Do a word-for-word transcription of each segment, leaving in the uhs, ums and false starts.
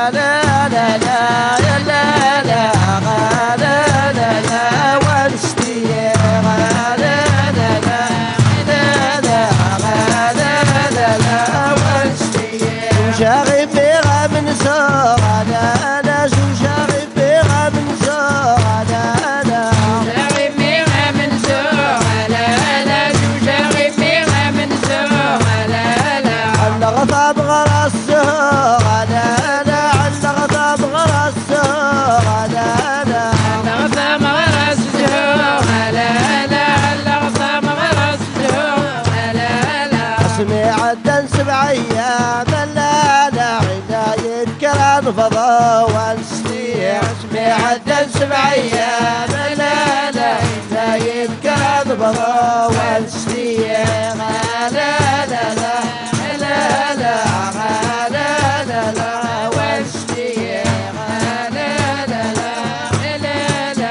La la la la la la la la la la, wa nesdi, la la la la la la la la la la, wa nesdi. Zuǧ-aɣ imir amenzu, la la la, zuǧ-aɣ imir amenzu, la la la. Zuǧ-aɣ imir amenzu, la la la, zuǧ-aɣ imir amenzu, la la la. Ḥellɣ tameɣra s zzhu, la la la, ḥellɣ tameɣra s zzhu, la la la. Ḥellɣ tameɣra s zzhu, la la la, ḥellɣ tameɣra s zzhu, la la la. Asmi ɛeddan sebɛ ayyam, la la la, ɣida yekker ad nebḍu ad nesdi. Asmi ɛeddan sebɛ ayyam, la la la, ɣida yekker ad nebḍu ad nesdi. La la la, la la la, la la la, wa nesdi. La la la, la la la,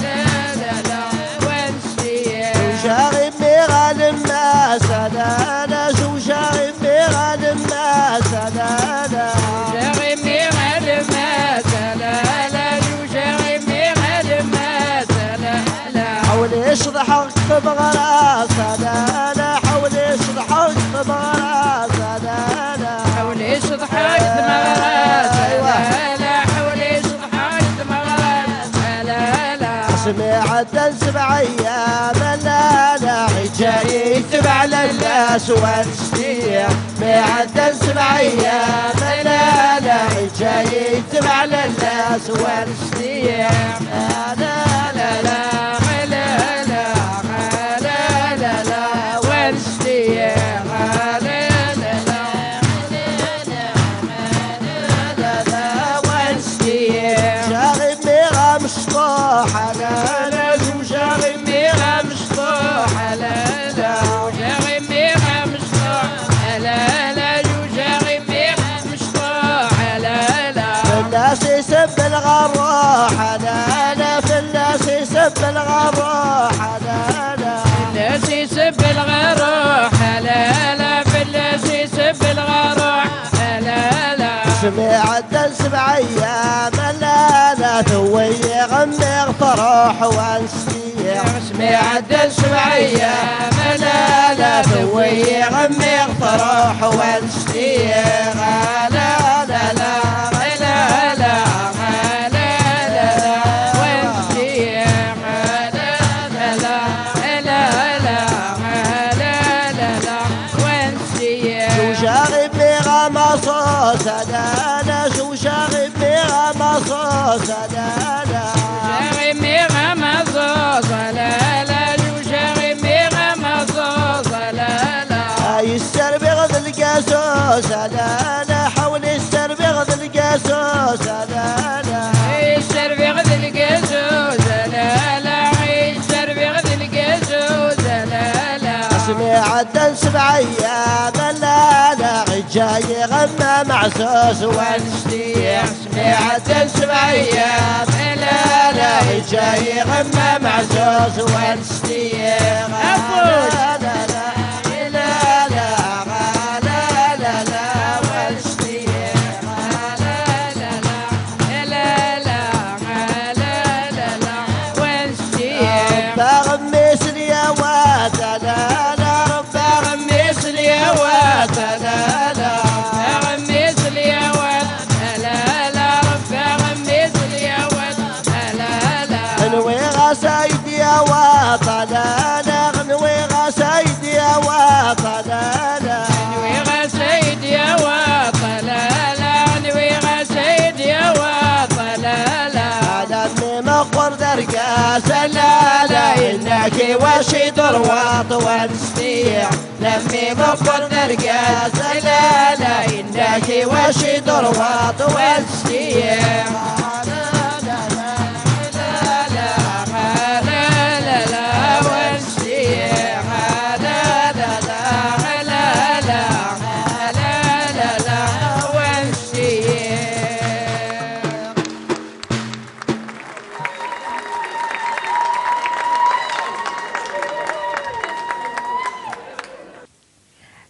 la la la, wa nesdi. Zuǧ-aɣ imir alemmas, la la la, zuǧ-aɣ imir alemmas, la la la. Zuǧ-aɣ imir alemmas, la la la, zuǧ-aɣ imir alemmas, la la la. Ḥawli ceḍḥeɣ deg tmeɣra, la la la, ḥawli ceḍḥeɣ deg tmeɣra, la la la. Ḥawli ceḍḥeɣ deg tmeɣra, la la la, ḥawli ceḍḥeɣ deg tmeɣra, la la la. Asmi ɛeddan sebɛ ayyam, la la la, iǧǧa-yi yetbeɛ lallas wa nesdi. Mi ɛeddan sebɛ ayyam, la la la, iǧǧa-yi yetbeɛ lallas wa nesdi. La la la la, la la la, la la la, wa nesdi. La la la la, la la la, la la la, wa nesdi. Zuǧ-aɣ imir amecṭuḥ, la la la, zuǧ-aɣ imir amecṭuḥ, la la la. Zuǧ-aɣ imir amecṭuḥ, la la la, zuǧ-aɣ imir amecṭuḥ, la la la. Fell-as isebbel ɣer ṛṛuḥ, la la, fell-as isebbel ɣer ṛṛuḥ, la la. Fell-as isebbel ɣer ṛṛuḥ, la la, fell-as isebbel ɣer ṛṛuḥ, la la. Asmi ɛeddan sebɛ ayyam, la la, tewwi-yi ɣemmiɣ truḥ wa nesdi. Asmi ɛeddan sebɛ ayyam, la la, tewwi-yi ɣemmiɣ truḥ wa nesdi. La la la, la la la, la la la, wa nesdi. La la la, la la la, la la la, wa nesdi. Zuǧ-aɣ imir amaṣuṣ, la la la, zuǧ-aɣ imir amaṣuṣ, la la la. Zuǧ-aɣ imir amaṣuṣ, la la la, zuǧ-aɣ imir amaṣuṣ, la la la. Ay sserbiɣ d lgasus, la la la, ḥawli sserbiɣ d lgasus, la la la. Ay sserbiɣ d lgasus, la la la, ay sserbiɣ d lgasus, la la la. Asmi ɛeddan sebɛ ayyam, la la la, iǧǧa-yi ɣemma meɛsus wa nesdi. Asmi ɛeddan sebɛ ayyam, la la la, iǧǧa-yi ɣemma meɛsus wa nesdi. Afus. La la la, la la la, la la la, wa nesdi. La la la, la la la, la la la, wa nesdi. Rebba ɣemmi s lyawat, la la la, rebba ɣemmi s lyawat, la la la. Rebba ɣemmi s lyawat, la la la, rebba ɣemmi s lyawat, la la la. Nwiɣ-as ay d-yawaḍ, la la, nwiɣ-as ay d-yawaḍ, la la. Nwiɣ-as ay d-yawaḍ, la la, nwiɣ-as ay d-yawaḍ, la la. Alammi meqqer d argaz, la la, inna-k i wacu i d-terwaḍ wa nesdi. Alammi meqqer d argaz, la la, inna-k i wacu i d-terwaḍ wa nesdi.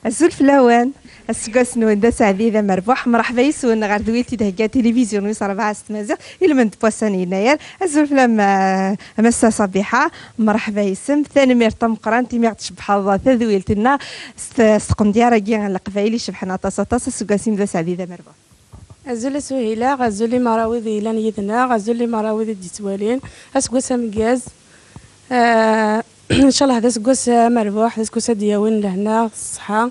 Azul fell-awen. Aseggas-nwen d aseɛdi d amerbuḥ. Mreḥba yes-wen ɣer tedwilt i d-thegga tilivizyu n wis rebɛa s tmaziɣt, ilmend n wass-a n yennayer. Azul fell-am, eh, a Massa Ṣabiḥa. Mreḥba yes-m. Tanemmirt tameqqrant imi ɣ-d-tcebbḥeḍ tadwilt-nneɣ s t-, s tqendyar-agi n Leqbayel icebḥen aṭas, aṭas. Aseggas-im d aseɛdi d amerbuḥ. Azul a Suhila, azul i meṛṛa wid yellan yid-neɣ, azul i meṛṛa wid i d-yettwalin. Aseggas ameggaz. Ah, ncallah d aseggas amerbuḥ, d aseggas ad d-yawin lehna, ṣṣeḥḥa.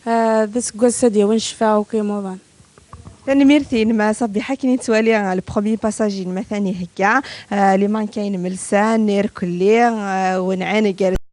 Ah, d aseggas ad d-yawin ccfa akk imuḍan. Tanemmirt-inem a Ṣabiḥa. Akken i nettwali, eh, le premier passage-inem atan ihegga, eh, les mannequins-inem lsan irkelli, eh, wenɛen igerrez.